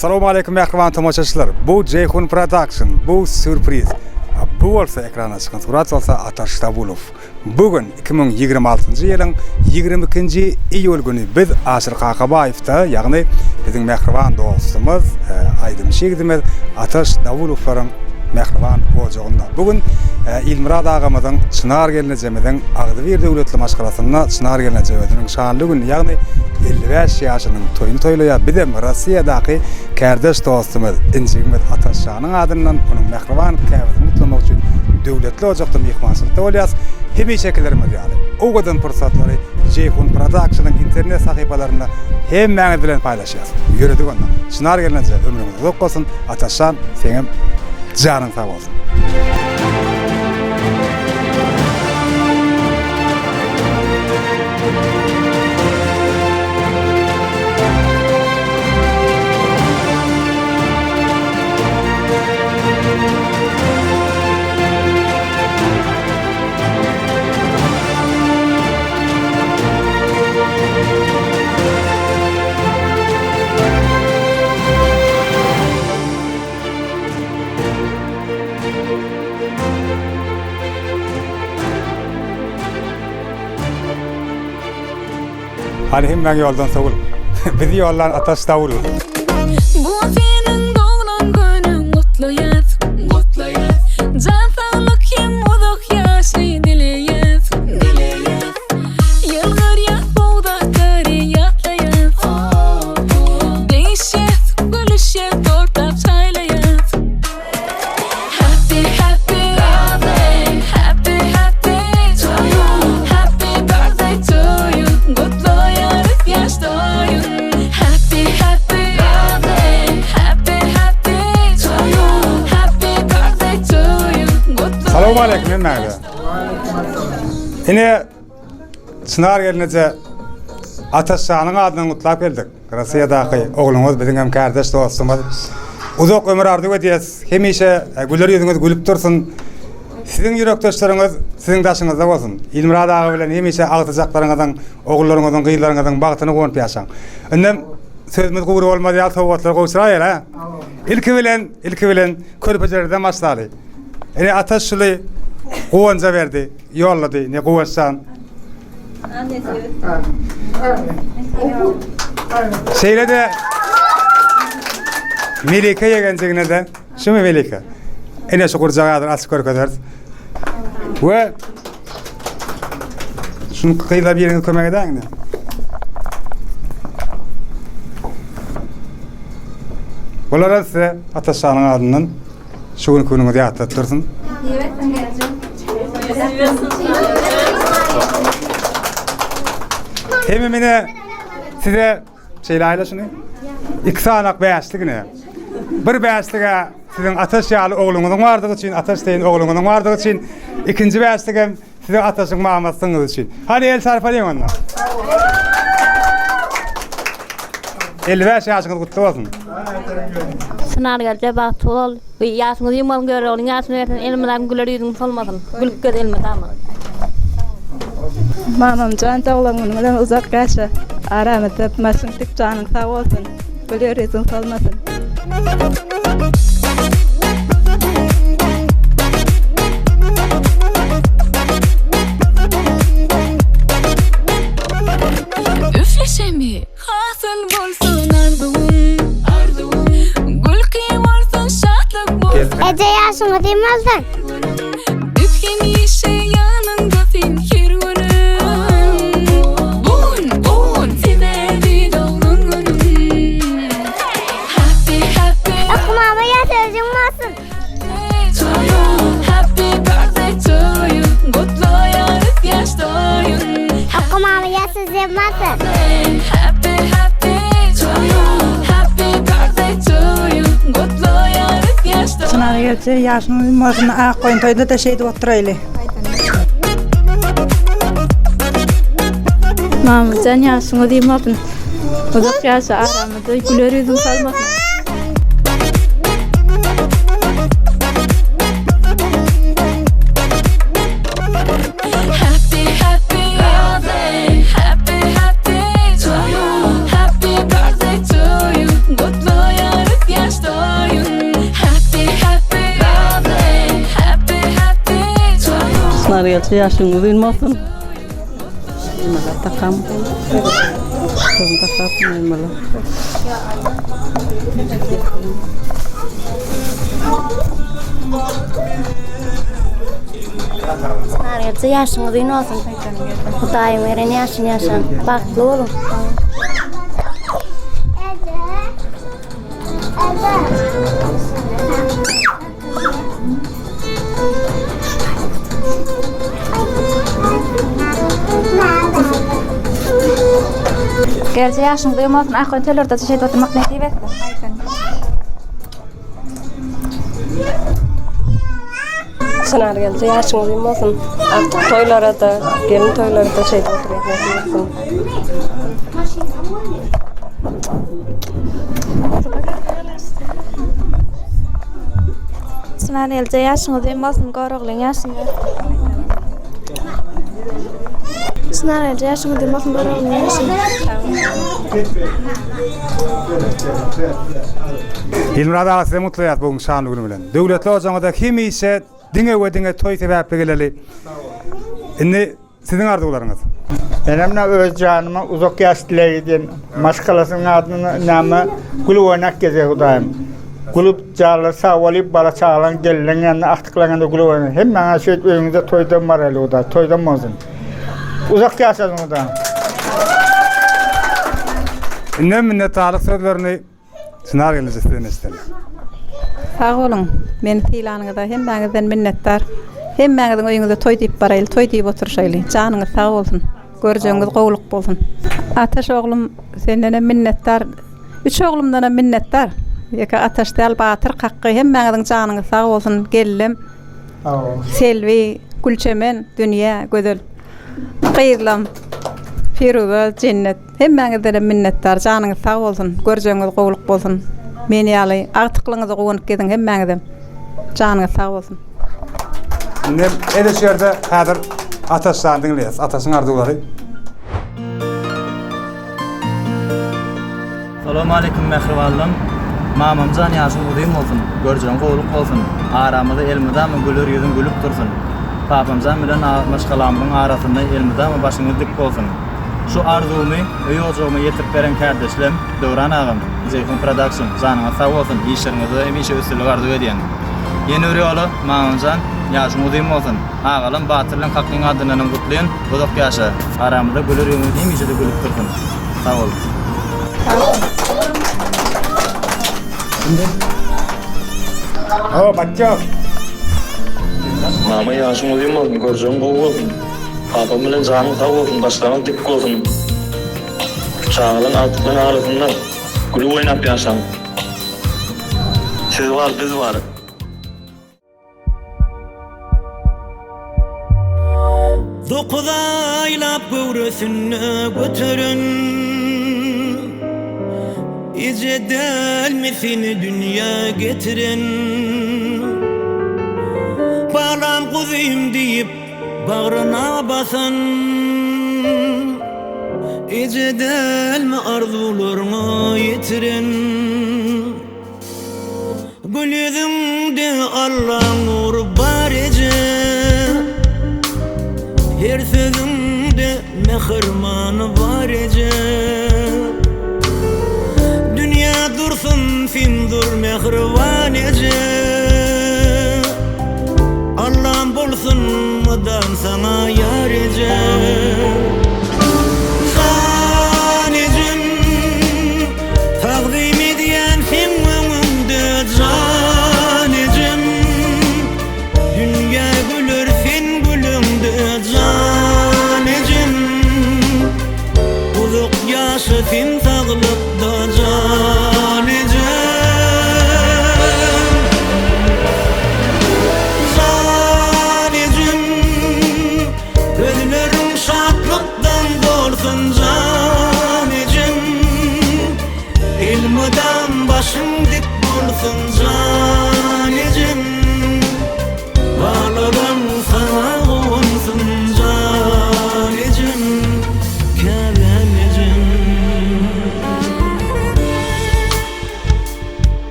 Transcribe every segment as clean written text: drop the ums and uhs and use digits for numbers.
Salowmaleýkim mähriban tomaşaçylar. Bu Jeýhun Production, bu sýurpriz. Bu bolsa ekrana çykan surat bolsa Ataş Dabulow. Bu gün 2026-njy ýylyň 22-nji iýul güni biz Aşyr Kakabaýewde, ýagny biziň mähriban dostumyz, e, aýdymçy ýigidimiz Ataş Dawulowlaryň mähriban ojagynda. Bu gün e, Ilmyrat agamyzyň Çynar gelnejemiziň agzybir döwletli maşgalasynda Çynar gelneje özüniň şanly gününi, ýagny 55 ýaşynyň toýuny toýlaýar. Bizem Russiýadaky kärdeş dostumyz, injigimiz Ataş şanyň adyndan onuň mähriban käbesini gutlamak üçin döwletli ojakda myhmançylykda bolýarys. Hemişekilerimiz ýaly, owadan pursatlary Jeýhun Productionyň internet sahypalarynda hemmäňiz bilen paýlaşýarys. Ýöredik onda. Çynar gelneje, ömrüňiz uzak bolsun, Ataş jan, seňem janyň sag bolsun. Hany hemmäň ýoldan sowul. Bizi ýollan Ataş Dawul. Bu seniň doglan günüň gutlaýas, gutlaýas. Jan saglyk hem uzak ýaşy dileýäs, dileýäs. Ýylgyrýas bogdaklary ýatlaýas. Degişýäs, gülüşýäs, tortap çaýlaýas. Happy happy birthday, happy happy to you. Happy birthday to you. Gutlaýarys ýaş toýun. Happy happy birthday, happy happy to you. Happy birthday to you. Gutlaýarys. Salowmaleýkim hemmäňize. Ine Çynar gelneje Ataş şanyň adyndan gutlap geldik. Russiýadaky ogluňyz biziň hem kärdeş dostumyz. Uzak ömür arzuw edýäs. Hemişe e, güler ýüzüňiz gülüp dursun. Siziň ýürekdeşleriňiz siziň daşyňyzda bolsun. Ilmyrat aga bilen hemişe agtyjaklaryňyzyň, ogullaryňyzyň, gyzlaryňyzyň bagtyny guwanyp ýaşaň. Indem sözümiz gury bolmaz ýaly sowgatlary gowşuraýaly, ha? Ilki bilen, ilki bilen körpejelerden başlaly. Ine Ataş şuly Guwanja berdi. Ýollady ne Guwançjan. Şeýle-de Melike ýegenjigine-de, şumy Melike? Ine şu gurjagy häzir açyp görkezeris. We şuny gyzlar biriňiz kömek edäýiň-de. Bulara size Ataşanyň adyndan Şu günki günüňizi ýatladyp dursun. Hemme mene size şeýle aýla şuny. Iki sanak bäşligine. Bir bäşlige siziň Ataş ýaly ogluňyzyň bardygy üçin, Ataş deýin ogluňyzyň bardygy üçin, ikinji bäşligem Size Ataşyň mamasyňyz üçin. Hany el çarpalyň onda. 55 ýaşyňyz gutly bolsun. Çynar gelje bagtly bol. Ýaşyňyz ýumalyň Göroglyň ýaşyny bersin elmydam güler ýüzüň solmasyn. Gülüp gez elmydama. Mamamjan doglan günüň bilen uzak ýaşa. Aramyzda başyň dik janyň sag bolsun. Güler ýüzüň solmasyn. Üfleşemi hasyl bolsun arzuwym Arzuwym Gülki bolsun şatlyk bolsun Eje ýaşyňyz hem bolsun. Biz hemişe ýanyňda sen her günüm Bu gün bu gün sebäbi doglan günüm Happy happy Akym mama ýa sözüň bolsun. To you Happy birthday to you Gutlaýarys ýaş toýun Akym mama ýa sözüň bolsun. Happy happy to you Happy birthday to you Gutlaýarys ýaş toýun Çynar gelje ýaşyň uzyn bolsun ak goýun toýda-da şeýdip oturaýly. Mamajan ýaşyň uzyn bolsun. Uzak ýaşa aramyzda güler ýüzüň solmasyn. Happy happy birthday Happy happy to you Happy birthday to you Gutlaýarys. Çynar gelje ýaşyň uzyn bolsun. Elmalar takam. Sözün takap elmalar. Çynar gelje ýaşyň uzyn bolsun. Hudaýyň beren ýaşyny ýaşaň. Bagtly boluň. Gelje ýaşyň uzyn bolsun, akön töllerde şeýdip oturmak nesip etsin. Çynar gelje ýaşyň uzyn bolsun. Agtyk toýlara-da, gelin toýlara-da şeýdip oturmak nesip etsin. Çynar gelje ýaşyň uzyn bolsun, Göroglyň ýaşyny bersin. Çynar gelje ýaşyň uzyn bolsun, Göroglyň ýaşyny. Ilmyrat aga sizem gutlaýas bu gün şanly güni bilen. Döwletli ojagyňyza hemişe diňe we diňe toý sebäpli geleli. Indi siziň arzuwlaryňyz. Menem na öz janyma uzak ýaş dileg edýän. Maşgalasynyň adyna näme gülüp oýnap gezýär Hudaýym. Gülüp janlary sag bolyp bala çagalaň gelinleň ýanynda agtyklaň ýanynda gülüp oýna. Hemmäňe şeýdip öýüňizde toýdan baraýly Hudaý toýdan bolsun. Uzak ýaşasyn Hudaýym. Indem minnetdarlyk sözlerini Çynar gelneje sizden eşideli. Sag boluň. Meni sylanyňyza hemmäňizden minnetdar. Hemmäňiziň öýüňize toý diýip baraýly, toý diýip oturyşaýly. Janyňyz sag bolsun. Görjegiňiz gowulyk bolsun. Ataş oglum sendenem minnetdar. Üç oglumdanam minnetdar. Ýeke Ataş däl, Batyr, Kakgy hemmäňiziň janyňyz sag bolsun. Gelinem Selbi, Gülçemen, Dünýä, Gözel. Gyzlam, Firuza, Jennet. Hemmäňizdenem minnetdar. Janyňyz sag bolsun. Görjegiňiz gowulyk bolsun. Men ýaly agtyklyňyza guwanyp geziň hemmäňizem. Janyňyz sag bolsun. Indem edil şu ýerde häzir Ataşjany diňleýäs. Ataşyň arzuwlary. Salowmaleýkim mähribanlarym. Mamamjan ýaşyň uzyn bolsun, görjegiň gowulyk bolsun. Aramyzda elmydama güler ýüzüň gülüp dursun. Papamjan bilen maşgalamyzyň arasynda elmydama başyňyz dik bolsun. Şu arzuwymy öý ojagyma ýetirip beren kärdeşlem Döwran agam, Jeýhun Production, janyňyz sag bolsun, işleriňizde hemişe üstünlik arzuw edýän. Ýene bir ýola mamamjan ýaşyň uzyn bolsun. Agalam Batyr bilen Kaklyň adyndanam gutlaýan, uzak ýaşa. Aramyzda güler ýüzüňiz hemişe-de gülüp dursun. Sag bol. Hawa, batýok. Mama ýaşyň uzyn bolsun, görjegiň gowy bolsun. Papam bilen janyň sag bolsun, başlaryňyz dik bolsun. Çagalaň agtyklaň arasynda gülüp oýnap ýaşaň. Siz bar, biz bar. Dokuz aýlap göwresinde göteren Eje dälmi seni dünýä getiren Balam guzym diýip bagryna basan Eje dälmi arzuwlaryňa ýetiren Gül ýüzüňde Allaň nury bar eje Her sözüňde mähir many bar eje Dünýä dursun sen dur mähriban eje Allam bolsun mydam saňa ýar eje Jan ejem Tagzym edýän seň öňüňde jan ejem Dünýä güler sen güleňde jan ejem Uzak ýaşa sen saglykda jan ejem Jan ejem Gözleriň şa.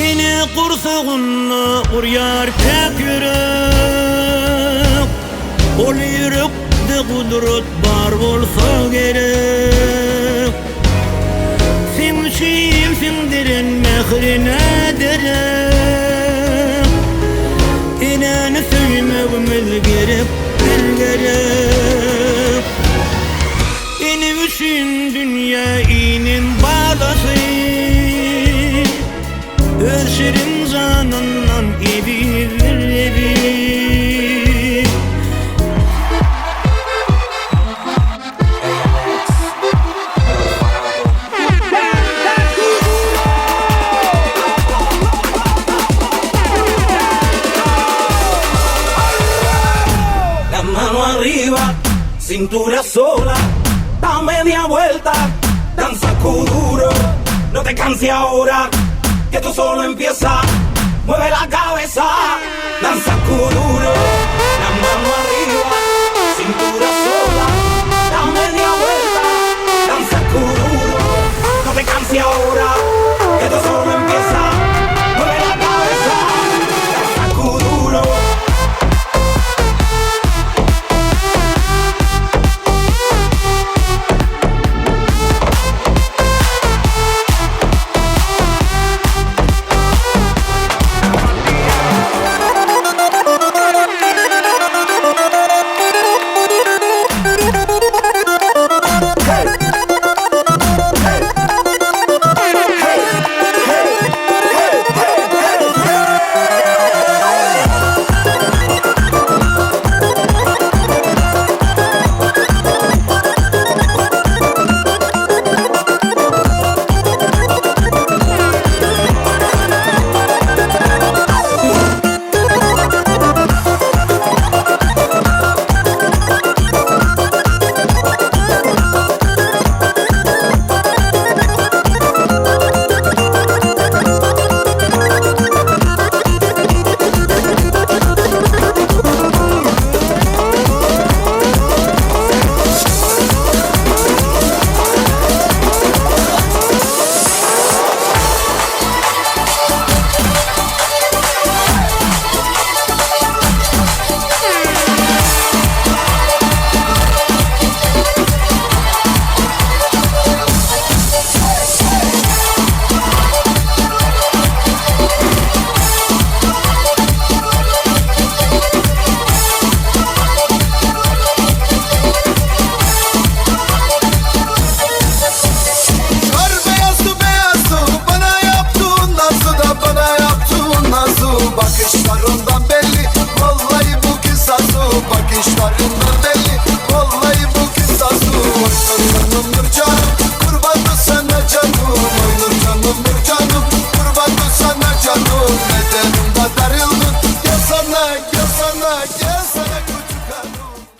Ene gursagynda urýar päk ýürek, Ol ýürekde gudrat bar bolsa gerek. Seň üçin siňdiren mährine derek, Enäni söýmegimiz gerek, bil gerek. Ene üçin dünýä inen balasy, Öz şirin janyndan ezizdir eziz. La mano arriba, cintura sola, da media vuelta, danza kuduro. No te canses ahora, que esto solo empieza. Mueve la cabeza, danza kuduro. La mano arriba, cintura sola, da media vuelta, danza kuduro. No te canses ahora, que esto solo empieza. Mueve la cabeza, danza kuduro. Kar beyazdı beyazdı bana yaptığın nazı da bana yaptığın nazı Bakışlarından belli vallahi bu kısası Bakışlarından.